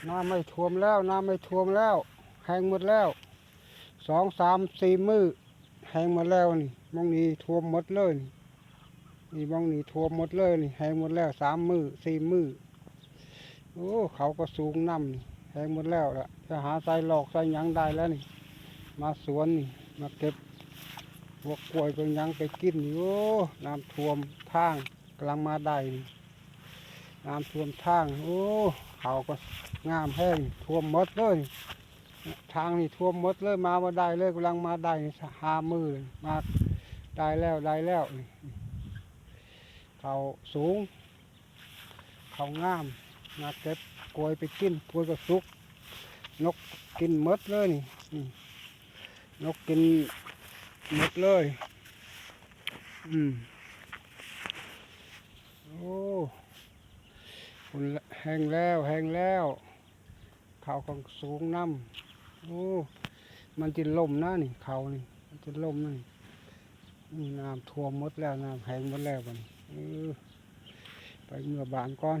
ນ້ຳໄມ່ຖ້ວມແລ້ວ ນ້ຳໄມ່ຖ້ວມແລ້ວ ແຫ້ງໝົດແລ້ວ ສອງ ສາມ ສີ່ ມື້ ແຫ້ງໝົດແລ້ວນີ້. ໝ່ອງນີ້ຖ້ວມໝົດເລີຍນີ້ ນີ້ໝ່ອງນີ້ຖ້ວມໝົດເລີຍນີ້ ແຫ້ງໝົດແລ້ວ ສາມ ມື້ ສີ່ ມື້. ໂອ້ ເຂົາກໍສູງນຳນີ້ ແຫ້ງໝົດແລ້ວລະ ຈະຫາໃສ່ລອກໃສ່ຫຍັງໄດ້ແລ້ວນີ້. ມາສວນນີ້ ມາເກັບພວກກ້ວຍພວກຫຍັງໄປກິນນີ້. ໂອ້ ນ້ຳຖ້ວມທາງ ກຳລັງມາໄດ້ນີ້ ນ້ຳຖ້ວມທາງ. ໂອ້ ເຂົາກໍງາມແຮງ ຖ້ວມໝົດເລີຍ ທາງນີ້ຖ້ວມໝົດເລີຍ ມາບໍ່ໄດ້ເລີຍ. ກຳລັງມາໄດ້ນີ້ ຫ້າ ມື້ ມາໄດ້ແລ້ວ ໄດ້ແລ້ວນີ້. ເຂົາສູງ ເຂົາງາມ ມາເກັບກ້ວຍໄປກິນ ກ້ວຍກໍສຸກ ນົກກິນໝົດເລີຍນີ້. ອືມ ນົກກິນໝົດເລີຍ. ອືມ ໂອ້ ພຸ້ນແຫ້ງແລ້ວ ແຫ້ງແລ້ວ ເຂົາກໍສູງນຳ. ໂອ້ ມັນຈະລົ້ມນະນີ້ ເຂົານີ້ ມັນຈະລົ້ມນະນີ້. ອືມ ນ້ຳຖ້ວມໝົດແລ້ວ ນ້ຳແຫ້ງໝົດແລ້ວບັດນີ້. ເອີ ໄປເມືອບ້ານກ່ອນ.